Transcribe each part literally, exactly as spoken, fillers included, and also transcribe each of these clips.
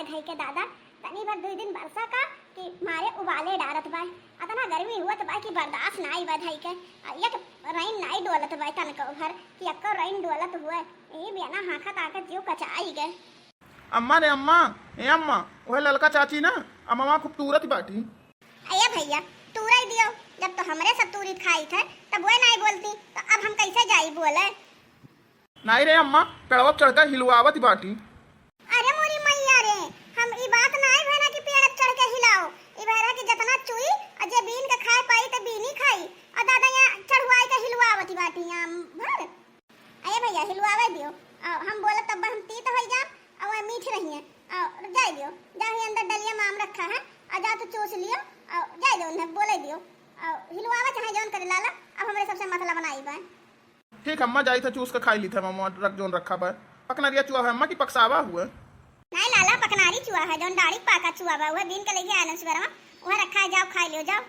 धई के दादा, तनी भर दुई दिन बरसा का कि मारे उबाले डारत बा। अतना गर्मी हुअत बा कि बर्दाश्त नाई बा धई के। आ, एक रइन नाई डोलत बा तनको भर कि एक्को रइन डोलत हुए। यही बियाना हाँकत हाँकत जीव कचाई गए। अम्मा रे अम्मा, ए अम्मा, ओहे ललका चाची ना अमवा खूब तूरत बाटी। अये भैया, तूरई दियो, जब तो हमरे सब तूरी खाई थे, तब वह नाई बोलती, तो अब हम कैसे जाई बोले? नाई रे अम्मा, पेड़वा चढ़ के हिलवावत बाटी। अरे मोरी मैया रे, हम ई बात नाई भैना कि पेड़ चढ़ के हिलाओ। ई भैरा कि जतना चुई, आ जे बीन के खाए पाई, त बीनी खाई। आ दादा यहाँ चढ़वाई के हिलवावत बाटी आम भर। अये भैया, हिलवावे दियो। आ, हम बोलब तब हम तीत होई जाब, आ वह मीठ रहिए। आ, जाए दियो, जा ही अंदर डलिया में आम रखा है, आ जा तू चूस लियो, आ जाए दियो उन्हें, बोले दियो। आ, हिलवावे चाहे जौन करे लाला, अब हमरे सबसे मतला बनाई बा। ठीक अम्मा, जाई था चूस के खाई ली था अम्मा, रख जौन रखा बा। पकनरिया चुआ है अम्मा कि पकसावा हुआ? नाई लाला, पकनारी चुआ है, जौन डाड़ी पाका चुआ बा, वह बीन के लेके आनन सुबह, वह रखा है, जाओ खाई लियो, जाओ।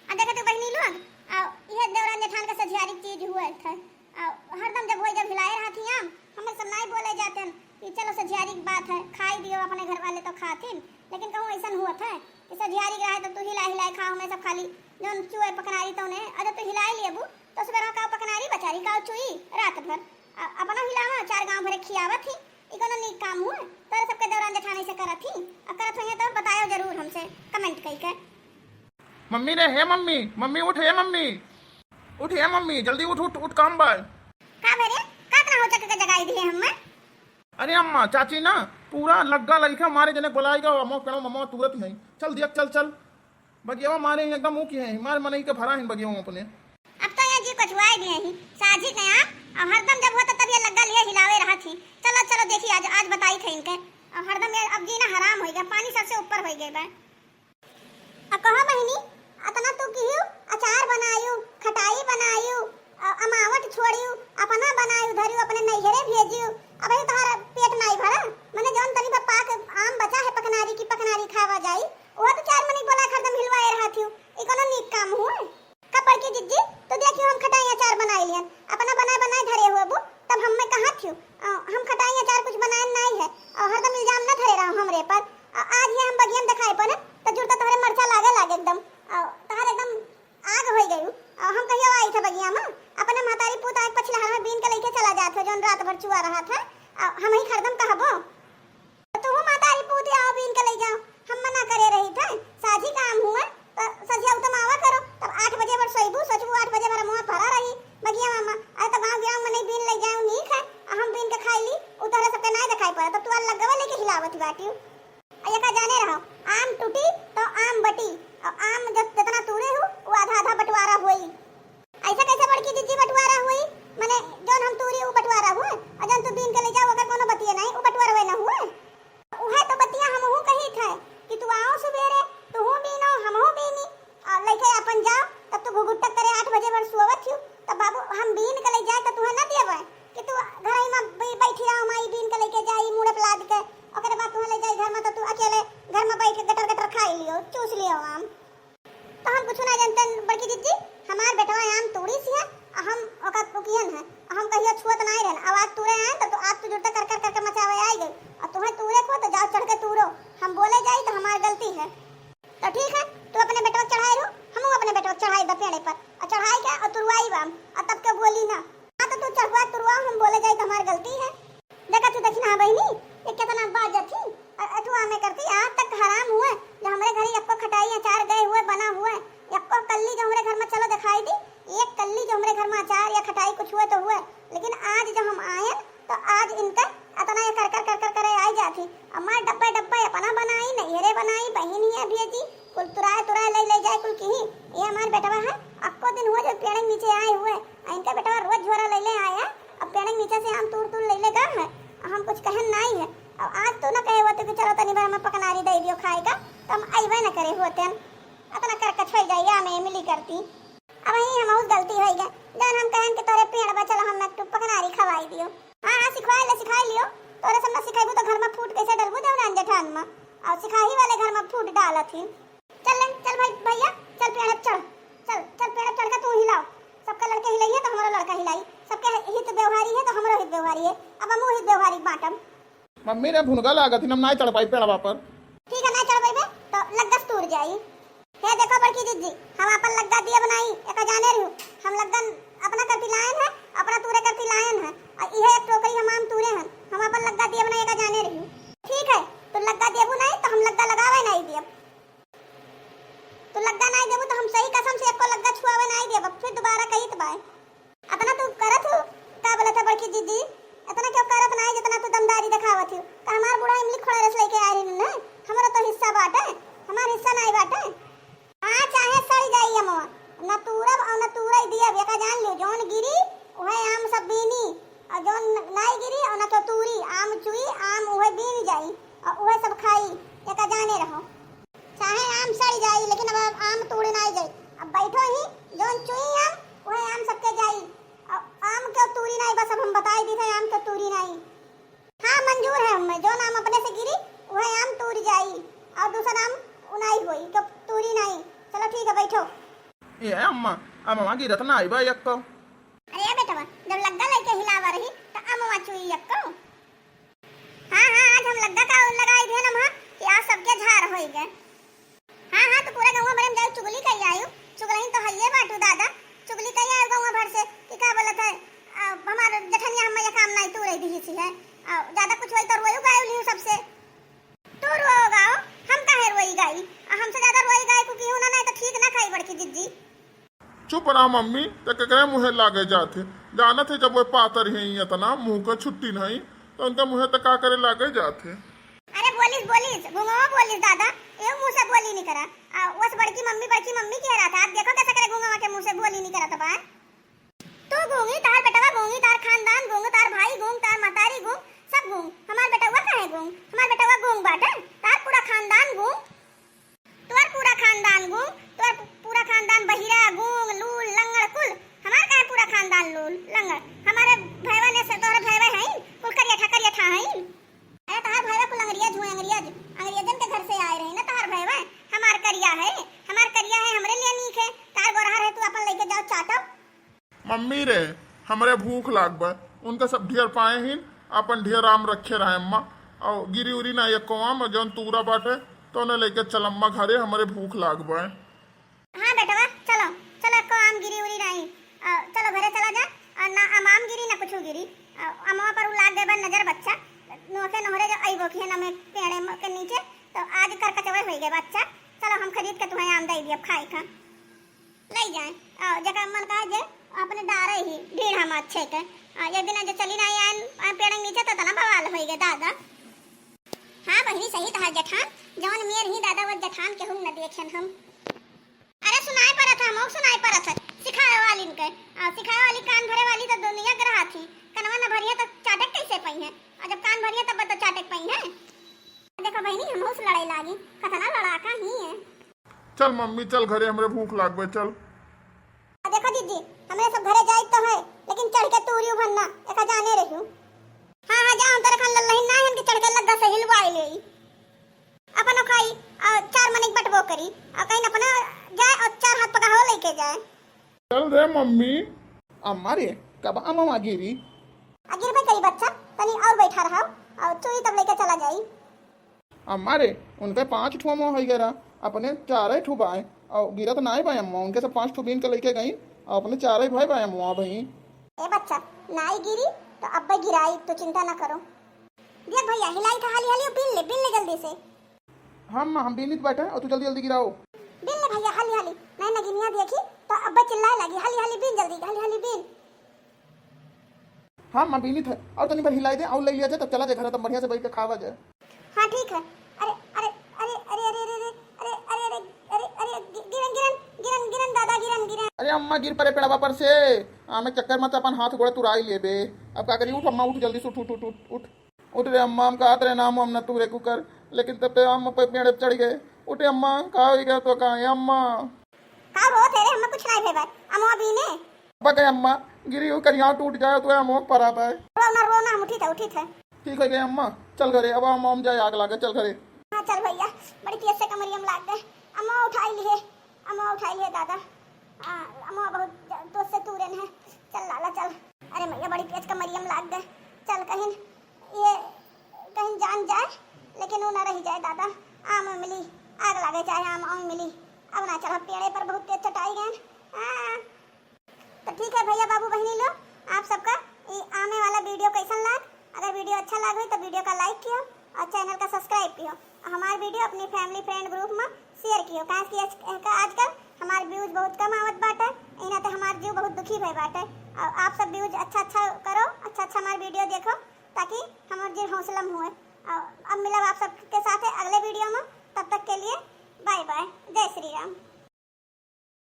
आ देखा तू बहिनी लोग, आ इहे देवरान जेठान का सझियारी चीज हुआ था। आ हरदम जब होई जब हिलाए रहत ही आम, हमें सब नाई बोले जाते हैं कि चलो सझियारी की बात है, खाई दियो अपने घर वाले तो खाथिन, लेकिन कहूँ ऐसा हुआ था कि सझियारी के रहे तो तू हिला हिलाए खा, हमें सब खाली जौन चुए पकनारी तो उन्हें, अगर तू हिलाए लेबू तो सुबह का पकनारी बचारी का चुई रात भर। आ अपना हिलावा चार गांव भरे खियावत ही, ई कोनो नीक काम हुआ? तोरे सबके देवरान जेठानी से करत ही, आ करत होइहे तो बतायो जरूर हमसे comment कई के। मम्मी रे, हे मम्मी, मम्मी उठ, हे मम्मी, उठ, हे मम्मी, जल्दी उठ, उठ, उठ, काम बा। का भरे? का इतना हो चक के जगाई दिए हम्मा? अरे अम्मा, चाची ना पूरा लग्गा लइका मारे जने बोलाई गा, अमो केणो ममो तुरत ही। चल दिया, चल, चल। बगियावा मारे एकदम ऊ की है, मार मनई के भरा है बगियावा अपने। अब तो ये जी कछुआए दिए ही, साझी के आप, और हरदम जब होता तब ये लग्गा लिए हिलावे रहत ही। चलो, चलो देखी आज, आज बताई थे इनके। और हरदम ये अब जीना हराम होई गया, पानी सबसे ऊपर होई गए बा। अब कहो बहिनी, अतना तू किहियो, अचार बनायु, खटाई बनायु, अ-, अमावट छोड़ियु, अपना बनायु धरियु, अपने नैहरे भेजियु, अब ही तोहार पेट नाई भरा, मने जौन तनी बा पाक आम बचा है पकनारी की पकनारी खावा जाई, वह तो चार मनी बोला हरदम हिलवाए रहा थियु, ई कोनो नीक काम हुए? का बड़की जिज्जी, तू देखियो हम खटाई अचार बनाए लियन, अपना बनाए बनाए धरे हुए बू, तब हम में कहा थियु, अ, हम खटाई अचार कुछ बनाए नाई है, और हरदम इल्जाम न धरे रहो हमरे पर, अ, आज ये हम बगियन दिखाए पर, तो जुड़ता तोहरे मरचा लागे लागे एकदम, अ, तोहर एकदम आग होई गयू। आ हम कहियो आई था बगिया में, अपने महतारी पूत आग पछिलहर में बीन के लइके चला जात हो, जौन रात भर चुआ रहा था। आ हम ही खरदम कहबो। तो तू महतारी पूत आओ बीन के ले जाओ, हम मना करे रही था। साझी काम हुए, तो सझिया उतम आवा करो, तब आठ बजे भर सोइबू, सोचबू आठ बजे भर मुँह भरा रही बगिया में। अरे तो गाँव गिराव में नहीं बीन ले जाओ, नीक है, आ हम बीन के खाई ली, उ तोहरे सबके नाय दिखाई पड़ा, तब तू अलग गवे लेके हिलावत बाटी। अइया का जाने रहो, आम टूटी तो आम बटी, और आम जब जितना तूरे हो, वो आधा आधा बंटवारा होई। ऐसा कैसे बड़की जिज्जी बंटवारा होई? मने जौन हम तूरी वो बंटवारा हुए, और जौन तू बीन के ले जाओ, अगर कोनो बतिये नहीं, वो बंटवारा ना हुए। उहे तो बतिया हमहू कही थे कि तू आओ सुबेरे, तूहू बीनो, हमहू बीनी, और लइके अपन जाओ, तब तू घुघुट्टा करे आठ बजे भर सोवत हियो, तब बाबू हम बीन के ले जाए तो तुहे ना देवे कि तू घर ही में बै-, बैठी रहो, माई बीन के लेके जाई मुड़े पे लाद के, ओकरे बाद तुहे ले जाई घर में तो तू अकेले घर में बैठ के गटर गटर खाई लियो, चूस लियो आम। तो हम कुछ ना जानते बड़की जिज्जी, हमार बेटवा आम तोड़ी सी है, आ हम ओकर पुकियन है, आ हम कहियो छुअत नाई रहन, आवाज तूरे आए तो, तो आज तू जुड़ते कर कर कर के मचावे आई गई, और तुहे तूरे को तो जाओ चढ़ के तूरो, हम बोले जाई तो हमार गलती है। तो ठीक है, तू अपने बेटवा के चढ़ाए रहो, हमहू अपने बेटवा के चढ़ाई बा पेड़े पर, और चढ़ाई के और तुरवाई बा, और तब के बोली ना। हाँ, तो तू चढ़वा तुरवा, हम बोले जाई तो हमार गलती है। देखा तू दक्षिणा बहिनी, ये कितना बाजत ही, और अठुआ में करती, आज तक हराम हुए, जो हमरे घर यक्को खटाई अचार गए हुए, बना हुए, यक्को कल्ली जो हमरे घर में चलो दिखाई दी, एक कल्ली जो हमरे घर में अचार या खटाई कुछ हुए तो हुए, लेकिन आज जो हम आयन, तो आज इनका अतना ये कर कर कर कर करे आई जात ही। अम्मा डब्बे डब्बे अपना बनाई, नैहरे बनाई, बहिन हिया भेजी, कुल तुराए तुराए ले ले जाए कुल किही। ये हमार बेटवा है, अक्को दिन हुआ जो पेड़ के नीचे आए हुए, आ इनका बेटवा रोज झोरा ले ले आया, अब पेड़ के नीचे से आम तूर तूर ले ले गा है, आ हम कुछ कहन नाई है। अब आज तो ना कहे हुआ तो कि चलो तनी भर हमें पकनारी दे दियो खाए का, तो हम अइबे न करे होते हैं। अतना कर कछोई जाइए, हमें मिली करती। अब ही हम बहुत गलती होई गए, जौन हम कहन कि तोरे पेड़ बा, चलो हम एक टुक पकनारी खवाई दियो। हाँ, हाँ, सिखवाई ले, सिखाई लियो। तोरे सब ना सिखाइबू तो घर में फूट कैसे डलबू देवरान जेठान में? और सिखाही वाले घर में फूट डालत ही। चल ले, चल भाई, भैया, चल पेड़ पे चढ़। चल, चल पेड़ पे चढ़ के तू हिलाओ। सबका लड़के हिलाइए तो हमरो लड़का हिलाई। सबके हित व्यवहारी है तो हमरो हित व्यवहारी है। अब हमहू हित व्यवहारी बांटम। मम्मी रे, भुनगा लागत ही, हम नाई चढ़ पाई पेड़वा पर। ठीक है, नाई चढ़ पाइबे तो लग्गा से तूर जाई। हे देखो बड़की जिज्जी, हम आपन लग्गा दियब नाई, एका जाने रहियो। हम लग्गा अपना करती लायन है, अपना तूरे करती लायन है, और इहे एक टोकरी हम आम तूरे हन। हम आपन लग्गा दियब नाई, एका जाने रहियो। ठीक है, तू लग्गा देबू नाई तो हम लग्गा लगावे नाई दियब। तू लग्गा नाई देबू तो हम सही कसम से एको लग्गा छुआवे नाई देब। अब फिर दोबारा कहित बाय। अतना तू करत हू, का बोलत है बड़की दीदी? अतना क्यों करत नाई जितना तू दमदारी देखावत हू? का हमार बूढ़ा इमली खोड़ा रस लेके आए रही ना? हमरो तो हिस्सा बाटे, हमार हिस्सा नाई बाटे। हाँ, चाहे सड़ जाई अमवा, न तूरब और न तूरई दियब। एका जान लियो, जौन गिरी उहे आम सब बीनी, और जौन नाई गिरी और न तो तूरी, आम चुई, आम उहे बीन जाई और उहे सब खाई। एका जाने रहो। चाहे आम सड़ जाई, लेकिन अब आम तूड़े नाई जाई। अब बैठो ही, जौन चुई आम, उहे आम सबके जाई। अब आम क्यों तूरी नाई, बस अब हम बताई दी थे, आम क्यों तूरी नाई। हाँ, मंजूर है हमें, जौन आम अपने से गिरी, उहे आम तूरी जाई, और दूसर आम उनाई होई, क्यों तूरी नाई। चलो ठीक है, बैठो। ए अम्मा, अमवा गिरत नाई बा एक्को। अरे बेटवा, जब लग्गा लेके हिलावा रही, तो अमवा चुई एक्को। हाँ, हाँ, आज हम लग्गा का लगाई देन हम, हाँ, कि आज सबके झार होई गए। हाँ, हाँ, तो पूरा गौवा भरे में जाई चुगली कई आयु। चुगलहिन तो हइये बाटू दादा, चुगली कई आयु गौवा भर से कि का बोलत है, आ, हमार जेठनिया हम ये काम नाई तू रही दिही सी है, आ, ज्यादा कुछ होई तो रोयु गायु लिहू सबसे। तू रोओ गाओ, हम काहे रोई गाई? आ, हमसे ज्यादा रोई गाई को केहू ना, नाई तो ठीक ना खाई बड़की जिज्जी। चुप रहा मम्मी, ते केकरे मुँहे लागे जात है? जानत है जब वे पातर हैं इतना मुँह के छुट्टी नहीं, तो उनके मुँहे ते का करे लागे जात है? अरे बोलिस, बोलिस, घुंगवा बोलिस दादा, एहू मुँह से बोली नहीं करा। आ, वस बड़की मम्मी, बड़की मम्मी कह रहा था, आप देखो कैसे करे घुंगवा के मुँह से बोली नहीं करा था बा। तू गूंगी, तार बेटवा गूंगी, तार खानदान गूंग, तार भाई गूंग, तार मतारी गूंग, सब गूंग। हमार बेटवा काहे गूंग? हमार बेटवा गूंग बाटे, तार पूरा खानदान गूंग। तोर पूरा खानदान गूंग, तोर पू-, पूरा खानदान बहिरा, गूंग, लूल, लंगड़ कुल। हमार काहे पूरा खानदान लूल, लंगड़? हमारे भैवा ने से तोहरे भैवा हईन, कुल करियठा, करियठा हईन। अरे तहार भैवा कुल अंग्रेज हुए, अंग्रेज। अंग्रेजन के घर से आए रहे ना तहार भैवा। हमार करिया है, हमार करिया है, हमरे लिए नीक है। तहार गोरहा रहे, तू अपन लेके जाओ चाटो। मम्मी रे, हमरे भूख लाग बा। उनका सब ढेर पाए हिन, अपन ढेर आम रखे रहे अम्मा। और गिरी उरी ना एको आम, जौन तूरा बाटे, तो उन्हें लेके चल अम्मा घरे, हमरे भूख लाग बा। हाँ बेटवा, चलो, चलो, एको आम गिरी उरी नाई। आ, चलो घरे चला जा, और ना आम, आम गिरी ना कुछ गिरी। आ, अमवा पर उ लाग गए बा नजर बच्चा, नोखे नोहरे जो अइबो की है ना में पेड़े म-, के नीचे, तो आज कर कचवे होई गए बच्चा। चलो हम खरीद के तुम्हें आम दे दियब खाए का। ले जाए, आ, जेकर मन कहे जे अपने डारे ही ढीढ़ा में अच्छे के। आ, एक दिन जो चली नाई आन, आ, पेड़ के नीचे तो तना बवाल होई गए दादा। हाँ बहिनी, सही तहार जेठान, जवन मेर ही दादा वो जेठान के हम न देखेन हम। अरे सुनाई परत है, मोक सुनाई परत है, सिखावे वालिन के। आ, सिखावे वाली कान भरे वाली तो दुनिया के रहा थी, कनवा न भरिया तो चाटक कैसे पई है, और जब कान भरिया तब तो चाटक पई है। देखो बहिनी, हम उस लड़ाई लागी, कतना लड़ाका ही है। चल मम्मी, चल घरे, हमरे भूख लाग बा, चल। आ देखो दीदी, हमरे सब घरे जाई तो है, लेकिन चढ़ के तूरी उभरना, एका जाने रहियो। हाँ, हाँ, जा, हम तोरे खान लल्लहिन ना हन कि चढ़ के लग्गा से हिलवाई लेई। अपनो खाई, और चार मनिक बटबो करी, और कहीं अपना जाए और चार हाथ पका हो लेके जाए। चल रे मम्मी। अम्मा रे, कब अमवा गिरी? आ गिरबे करी बच्चा, तनी और बैठा रहा, और चुई तब लेके चला जाई। अम्मा रे, उनके पाँच ठो अमवा होई गए रहा, अपने चारे ठो बाय, और गिरत नाई बाय अम्मा, उनके से पाँच ठो बीन के लेके गई, और अपने चारे भाई बाय अमवा भई। ए बच्चा, नाई गिरी तो अब्बे गिराई, तू चिंता ना करो। देख भैया, हिलाई था हाली हाली, बीन ले, बीन ले जल्दी से। हाँ अम्मा, हम बीनित बाटे, और तू जल्दी जल्दी गिराओ। बीन ले भैया, हाली हाली, नहीं नगिनिया देखी तो अब्बे चिल्लाए लगी, हाली हाली बीन जल्दी, हाली हाली बीन। हाँ अम्मा, बीनित है, और तनी भर हिलाई दे, और ले लिया जाए, तब चला जाए घर, तब बढ़िया से बैठ के खावा जाए। हाँ ठीक है। अरे अरे अरे अरे अरे अरे अरे अरे अरे अरे अरे अरे गि-, गिरन गिरन गिरन गिरन दादा गिरन गिरन। अरे अम्मा, गिर परे पेड़वा पर से, आमे चक्कर मत, अपन हाथ गोड़ तुराई लेबे। अब का करी, उठ अम्मा, उठ जल्दी से, उठ उठ उठ उठ उठ। उठ रे अम्मा, हम कहत रहे ना, हम ना तूरे कुकर, लेकिन तब ते हम पे पेड़ पे चढ़ गए। उठ अम्मा, का हो गया तो का है अम्मा? का होत है रे, हमें कुछ नहीं भेबा, अम्मा बीने। बक अम्मा, गिरी हो करिया टूट जाए तो अम्मा पर आता है। रो ना, रो ना, हम उठी थे, उठी थे। ठीक हो गए अम्मा, चल घरे, अब हम, हम जाए, आग लागे, चल घरे। हाँ चल भैया, बड़ी तेज से कमरिया में लाग गए, अम्मा उठाई लिए, अम्मा उठाई लिए दादा। आ, अम्मा बहुत ज-, जोर से तूरे हैं, चल लाला चल। अरे मैया, बड़ी तेज कमरिया में लाग गए, चल कहीं ये कहीं आगे चाहे आम आम मिली, अब ना चढ़ब पेड़े पर, बहुत तेज चटाई गए। हाँ। तो ठीक है भैया, बाबू, बहिनी लोग, आप सबका ई आमे वाला वीडियो कैसन लाग? अगर वीडियो अच्छा लाग होई तो वीडियो का लाइक कियो और चैनल का सब्सक्राइब कियो। और हमार वीडियो अपनी फैमिली फ्रेंड ग्रुप में शेयर कियो, काहे कि आज, आजकल हमार व्यूज बहुत कम आवत बाटे, इना ते हमार जीव बहुत दुखी भय बाटे। और आप सब व्यूज अच्छा अच्छा करो, अच्छा अच्छा हमार वीडियो देखो, ताकि हमार जीव हौसला में हुए। और अब मिलब आप सबके साथ अगले वीडियो में, तब तक के लिए बाय बाय, जय श्री राम।